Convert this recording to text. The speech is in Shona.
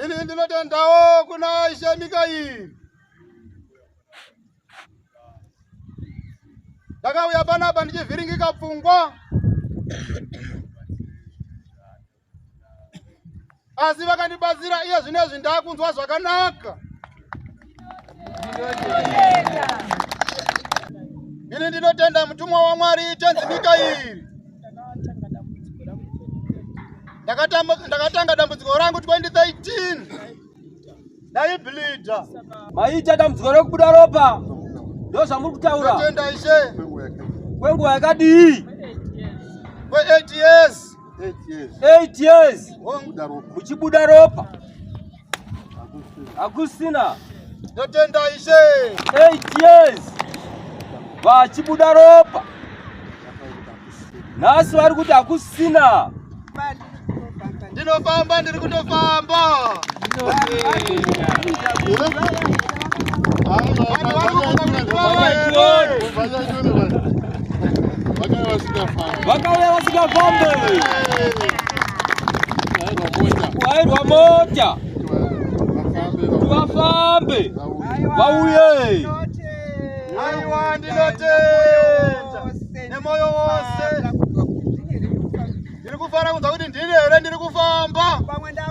Ini ndinotendawo kuna Ishe Mikairi. Ndakauya panapa ndichivhiringika pfungwa, asi vakandibatsira. Iye zvinezvi ndakunzwa zvakanaka. Ini ndinotenda mutumwa waMwari Tenzi Mikairi. Ndakatanga dambudziko rangu 2013 ndaibleeda. Maita dambudziko rekubuda ropa, ndozvamuri kutaura? Tenda Ishe. Kwenguva yakadii? Kwe 8 years. 8 years muchibuda ropa, hakusina. Ndotenda Ishe. 8 years vachibuda ropa, nhasi vari kuti hakusina. Ndinofamba, ndiri kutofamba. Vakauya vasingafambe, kuhairwa mota kuti vafambe vauye. Aiwa, ndinotenda nemoyo wose.